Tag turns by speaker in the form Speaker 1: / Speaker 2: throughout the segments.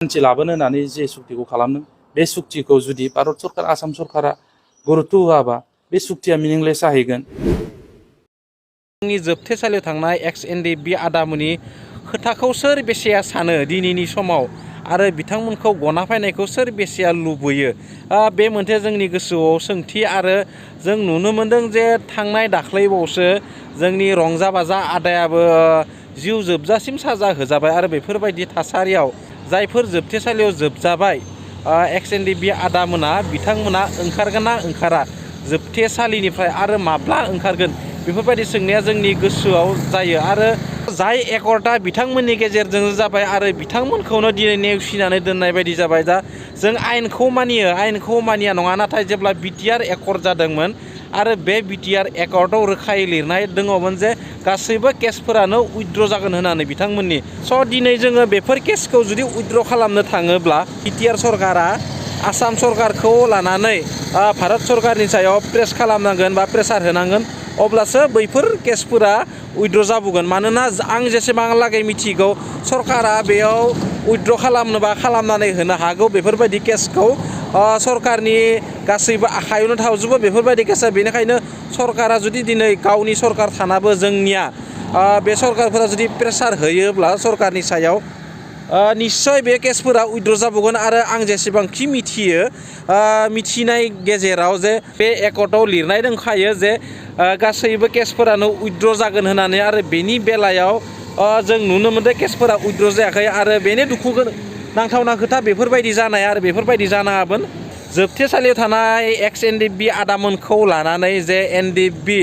Speaker 1: सान्थि लाबोनो होननानै जे सुक्तिखौ खालामदों बे सुक्तिखौ जुदि भारत सरकार आसाम सरकारा गुरुत्व होआबा बे सुक्तिया मिनिंलेस जाहैगोन।
Speaker 2: जोंनि जोबथेसालियाव थांनाय एक्स-एनडि-बि आदामोननि खोथाखौ सोर बेसेया सानो दिनैनि समाव आरो बिथांमोनखौ गना फैनायखौ सोर बेसेया लुबैयो बे मोनसे जोंनि गोसोआव सोंथि आरो जों नुनो मोनदों जे थांनाय दाख्लैबावसो जोंनि रंजा बाजा आदायाबो जिउ जोबजासिम साजा होजाबाय आरो बेफोरबायदि थासारियाव जायफोर जोबथेसालियाव जोबजाबाय एक्स-एनडि-बि आदामोना बिथांमोना ओंखारगोन ना ओंखारा जोबथेसालिनिफ्राय आरो माब्ला ओंखारगोन बेफोरबायदि सोंनाया जोंनि गोसोआव जायो आरो जाय एकर्डआ बिथांमोननि गेजेरजों जाबाय आरो बिथांमोनखौनो दिनै नेवसिनानै दोननाय बायदि जाबाय। दा जों आयेनखौ मानिया नङा, नाथाय जेब्ला BTR एकर्ड जादोंमोन आरो बे BTR एकर्डआव रोखायै लिरनाय दङमोन जे गासैबो केसफोरानो उइथड्र जागोन होननानै बिथांमोननि दिनै जोङो बेफोर केसखौ जुदि उइथड्र खालामनो थाङोब्ला BTR सरकारा आसाम सरकारखौ लानानै भारत सरकारनि सायाव प्रेस खालामनांगोन बा प्रेसार होनांगोन, अब्लासो बैफोर केसफोरा उइथड्र जाबोगोन। मानोना आं जेसेबांलागै मिथिगौ सरकारा बेयाव उइथड्र खालामनोबा खालामनानै होनो हागौ बेफोरबायदि केसखौ सरकारनि गासैबो आखायावनो थाजोबो बेफोरबायदि केसा। बेनिखायनो सरकारा जुदि दिनै गावनि सरकार थानाबो जोंनिया बे सरकारफोरा जुदि प्रेसार होयोब्ला सरकारनि सायाव निश्चय बे केसफोरा उइथड्र जाबोगोन आरो आं जेसेबांखि मिथियो मिथिनाय गेजेराव जे बे एकर्डआव लिरनाय दंखायो जे गासैबो केसफोरानो उइथड्र जागोन होननानै आरो बेनि बेलायाव जों नुनो मोनदों केसफोरा उइथड्र जायाखै आरो बेनो दुखु नांथावना खोथा बेफोरबायदि जानाय आरो बेफोरबायदि जानाङामोन। जोबथेसालियाव थानाय एक्स-एनडि-बि आदामोनखौ लानानै जे एनडि-बि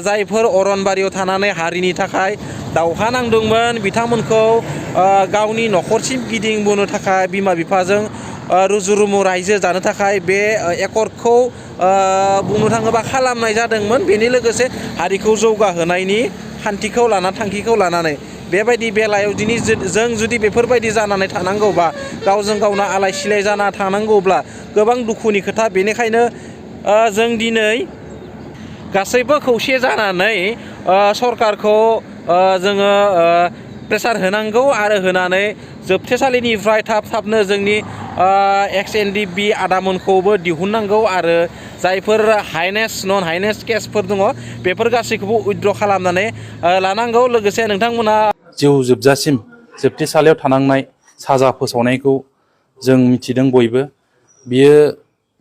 Speaker 2: जायफोर अरनबारियाव थानानै हारिनि थाखाय दावहा नांदोंमोन बिथांमोनखौ गावनि न'खरसिम गिदिंबोनो थाखाय बिमा बिफाजों रुजु रुमु रायजो जानो थाखाय बे एकर्डखौ बुंनो थाङोबा खालामनाय जादोंमोन। बेनि लोगोसे हारिखौ जौगाहोनायनि थांखिखौ लानानै बेबायदि बेलायाव दिनै जों जुदि बेफोरबायदि जानानै थानांगौबा गावजों गावनो आलाय सिलाय जाना थानांगौब्ला गोबां दुखुनि खोथा। बेनिखायनो जों दिनै गासैबो खौसे जानानै सरकारखौ जोङो प्रेसार होनांगौ आरो होनानै जोबथेसालिनिफ्राय थाबनो जोंनि एक्स-एनडि-बि आदामोनखौबो दिहुननांगौ आरो जायफोर हाइनेस नन हाइनेस केसफोर दङ बेफोर गासैखौबो उइथड्र खालामनानै लानांगौ। लोगोसे नोंथांमोना
Speaker 1: जिउ जोबजासिम जोबथेसालियाव थानांनाय साजा फोसावनायखौ जों मिथिदों बयबो। बियो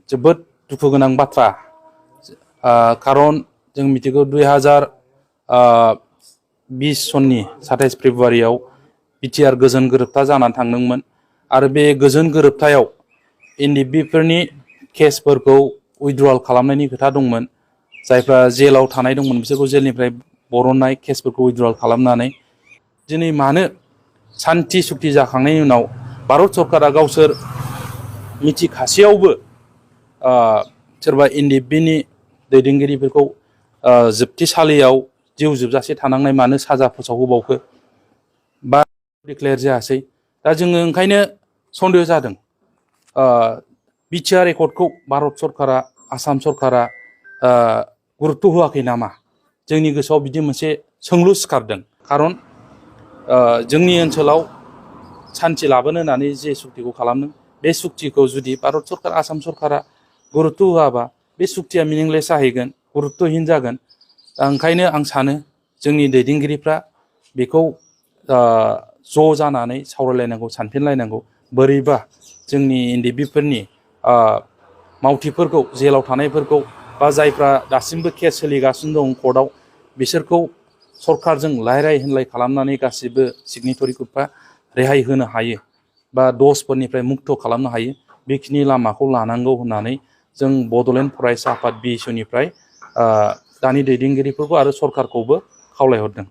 Speaker 1: जोबोद दुखु गोनां बाथ्रा, खारन जों मिथिगौ 2020 सननि 27 फेब्रुवारियाव BTR गोजोन गोरोबथा जानानै थांदोंमोन आरो बे गोजोन गोरोबथायाव एनडिबिफोरनि केसफोरखौ उइथड्रल खालामनायनि खोथा दंमोन। जायफ्रा जेलाव थानाय दंमोन बिसोरखौ जेलनिफ्राय बरननाय केसफोरखौ उइथड्रल खालामनानै दिनै मानो सान्थि सुक्ति जाखांनायनि उनाव भारत सरकारा गावसोर मिथिखासेयावबो सोरबा एनडिबिनि दैदेनगिरिफोरखौ जोबथेसालियाव जिउ जोबजासे थानांनाय मानो साजा फोसावहोबावखो बा डिक्लेयार जायासै। दा जोङो ओंखायनो सन्देह जादों BTR एकर्डखौ भारत सरकारा आसाम सरकारा गुरुत्व होआखै नामा। जोंनि गोसोआव बिदि मोनसे सोंलु सिखारदों। खारन जोंनि ओनसोलाव सान्थि लाबोनो होननानै जे सुक्तिखौ खालामदों बे सुक्तिखौ जुदि भारत सरकार आसाम सरकारा गुरुत्व होआबा बे सुक्तिया मिनिंलेस जाहैगोन, गुरुत्वहीन जागोन। दा ओंखायनो आं सानो जोंनि दैदेनगिरिफ्रा बेखौ ज' जानानै सावरायलायनांगौ, सानफिनलायनांगौ। बोरैबा जोंनि एनडिबिफोरनि मावथिफोरखौ जेलाव थानायफोरखौ बा जायफ्रा दासिमबो केस सोलिगासिनो दं कर्टआव बिसोरखौ सरकारजों रायलाय होनलाय खालामनानै गासिबो सिगनेटरिफोरा रेहाय होनो हायो बा दसफोरनिफ्राय मुक्त खालामनो हायो, बेखिनि लामाखौ लानांगौ होननानै जों बड'लेण्ड फरायसा आफाद BSUनिफ्राय दानि दैदेनगिरिफोरखौ आरो सरकारखौबो खावलायहरदों।